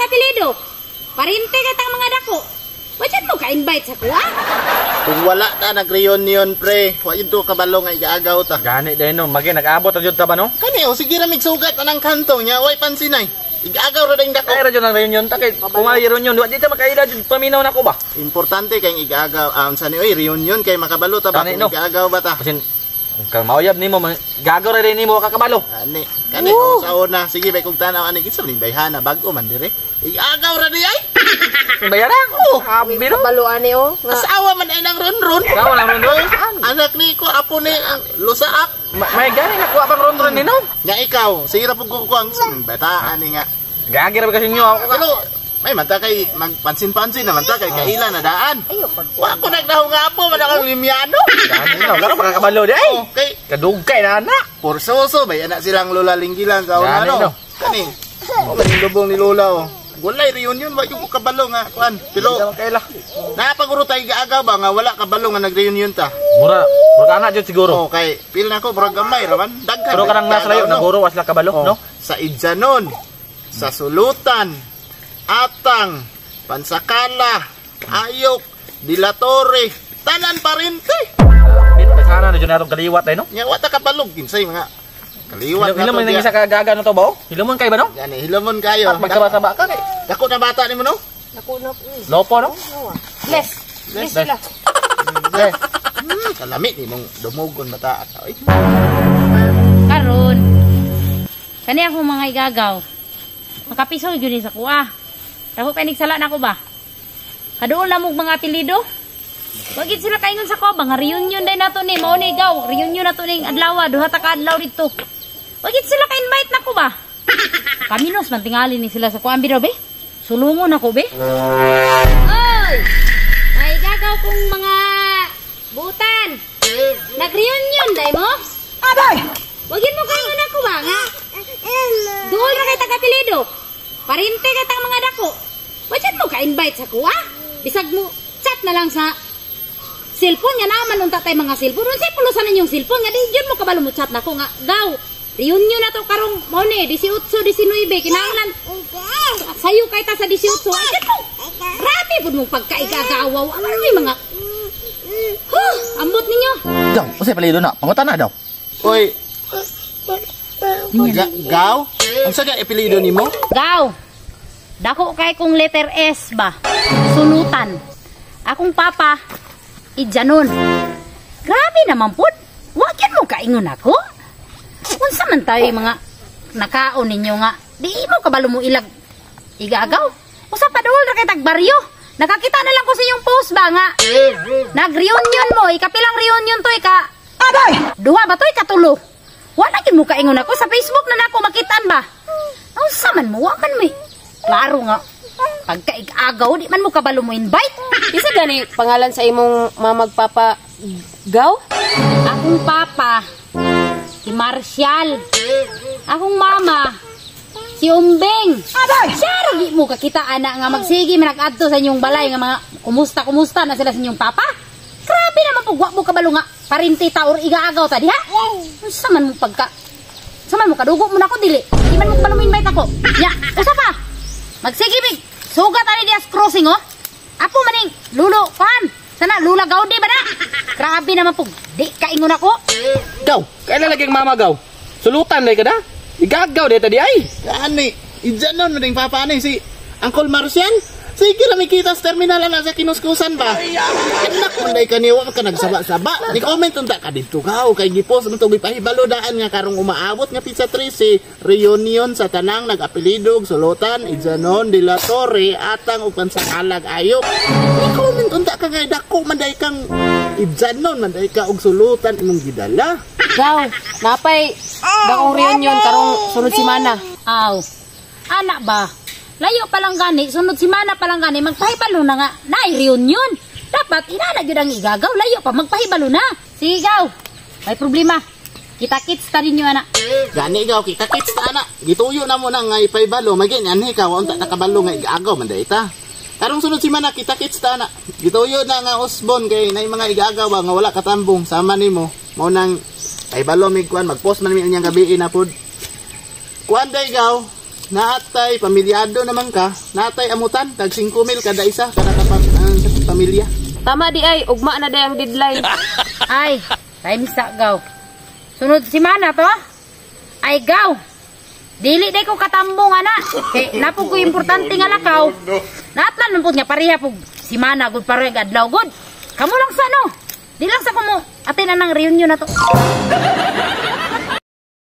apelyido. Parente kay tang mga dako. Wa jud mo ka-invite sa kuha. Kung wala ta nag-reunion, pre, wa yun to kabalo nga igaagaw ta. Gani dahil no, magi nag-abot na jud ta ba no? Kani oh, sige ra migsugat anang kanto nya, way pansinay. Igaagaw ra ding dako. Kaya ra jud ang reunion ta kay kung may reunion, wa di ta makaila jud paminaw nako ba? Importante kay igaagaw sa ni oy reunion kay makabalo ta ba Gani, kung no? igaagaw ba ta. Kasi kung kang mauyab nimo, gagaw ra din nimo kakabalo. Ani, kani oh, sa una sige bay kung tanaw ani kinsa man bayhana bag-o man dire. Igaagaw ra di ay. Bayaran. Oh, abi no. Kabalo ani oh. Nga Asawa man ay nang ronron. Kawa lang ronron. Anak ni ko apo ni ang lusaak. May gani nakuha pang ronron ni no. Nga ikaw, sige ra pud ko kuang bata ani nga. Gagi ra ba kasi inyo ako ka. Pero may manta kay magpansin-pansin na manta kay kaila na daan. Ayo pag Wa ko nagdaho nga apo man akong limyano. Gani no, laro makakabalo di ay. Oh, kay Kadugkay na anak. Porsoso bay anak silang lola linggilan sa una Gani, no. no. Kani. Oh, man lubong ni lola oh. Walay reunion wa yung kabalo nga kuan. Pero Kaila. napaguro tayo gaagaw ba nga wala kabalo nga nag-reunion ta. Mura, mura anak jud siguro. Oh, kay pil na ko murag gamay ra man. Daghan. Pero kanang nasa layo no? naguro wasla kabalo, Oh, no? Sa Idjanon, sa Sulutan, Atang, Pansakala, Ayok, Dilatore, tanan parente. Pero sana na jud natong kaliwat ay no. Nya wa ta kabalog kinsay mga kaliwat Hilom na man to. nang isa ka gaga no to ba? Hilomon kay ba no? Gani hilomon kayo. At magsaba-saba ka kay. Dako na bata nimo no? Naku na. Lopo no? Bless. Bless sila. Eh. Kalami nimong dumugon bata ka oy. Karon. Kani akong mga igagaw. Makapisol gyud ni sa kuha. Dako kay nagsala na ko ba? Kaduol na mog mga apelyido. Wag gid sila kaingon sa ko ba nga reunion day nato ni mao ni gaw. Reunion nato ning adlaw, duha ta ka adlaw didto. Wag gid sila ka-invite nako ba? Kaminos man tingali ni sila sa kuha biro be. Sulungon ako be. Oy! May igagaw kong mga butan. Nag-reunion day mo? Aday! Wagin mo kaingon ako ba nga? Duol ra kay taga-apelyido. Parente kay tang mga dako. Wa jud mo ka-invite sa kuha. Bisag mo chat na lang sa cellphone nga naman unta tay mga cellphone. Unsay pulusan ninyong cellphone nga di jud mo kabalo mo chat nako nga gaw. Reunion na to karong mao ni 18, 19 kinahanglan sayo kay ta sa 18. Ay jud mo. Grabe pud mong pagkaigagawaw. Ano may mga Huh, ambot ninyo. Daw, unsay palido na? Pangutan na daw. Oy. Gaw? Unsa ka apelyido nimo? Gaw. Dako kay kong letter S ba. Sulutan. Akong papa Idjanon. Grabe naman pud. Wa gyud mo kaingon ako. Unsa man tayo mga nakaon ninyo nga di mo kabalo mo ilag igagaw. Usa pa duol ra kay tag baryo. Nakakita na lang ko sa inyong post ba nga nag-reunion mo, ikapilang reunion to ika. Aday! Duha ba to ikatulo? Wala gyud mo kaingon ako sa Facebook na nako makitaan ba. Unsa man mo, wa man mo. Klaro nga. Pagkaigagaw, di man mo kabalo mo invite. Isa gani pangalan sa imong mamag papa Gaw? Akong papa, si Marcial. Akong mama, si Umbeng. Aday! Siya ra di mo kakita ana nga magsige man nag-adto sa inyong balay nga mga kumusta-kumusta na sila sa inyong papa. Grabe naman pug wa mo kabalo nga parinti ta or igaagaw ta diha. Unsa man mo pagka Unsa man mo kadugo mo nako dili. Di man mo kabalo mo invite ako. Ya, usa pa. Magsige big. Sugat ani dias crossing oh. Apo maning lulo kan. Sana lula Gaudi ba na? Grabe naman pug di kaingon ako. Gaw, kailan lagi ang mama gaw? Sulutan day ka da? Igagaw day ta di ay. Gani, Idjanon man ding papa ni si Uncle Marcial. Sige ra kita sa terminal na sa kinuskusan ba. Anak man day kani wa ka nagsaba-saba. Ni comment unta ka didto gaw kay gipost man to gipahibalo daan nga karong umaabot nga pizza 13 reunion sa tanang nag-apelidog Sulutan, Idjanon, De La Torre, Atang ug Pansakalag Ayok. Ni comment unta ka nga dako man day kang Idjanon man day ka og Sulutan imong gidala. Gaw, napay dakong reunion karong sunod semana. Aw. Anak ba? Layo pa lang gani, sunod semana pa lang gani, magpahibalo na nga. Naay reunion. Dapat inana gyud ang igagaw, layo pa magpahibalo na. Sige gaw. May problema. Kita-kits ta ninyo ana. Gani gaw kita kits ta ana. Gituyo na mo na nga ipahibalo magin anhi ka wa unta nakabalo nga igaagaw man day ta. Karong sunod si mana kita kits ta ana. Gituyo na nga usbon kay nay mga igaagaw ba nga wala katambong sama nimo. Mao nang pahibalo mig kuan magpost man mi unyang gabi na pud. Kuan day gaw. Naatay pamilyado naman ka, naatay amutan tag 5,000 kada isa kada ka sa pamilya. Tama di ay, ugma na day ang deadline. Ay, time sa gaw. Sunod simana to? Ay gaw. Dili day ko katambong ana. Kay napog ko importante nga lakaw. Naatlan man pud nga pareha pug simana gud pareha adlaw gud. Kamo lang sa no. Di lang sa kumo atin na ng reunion na to.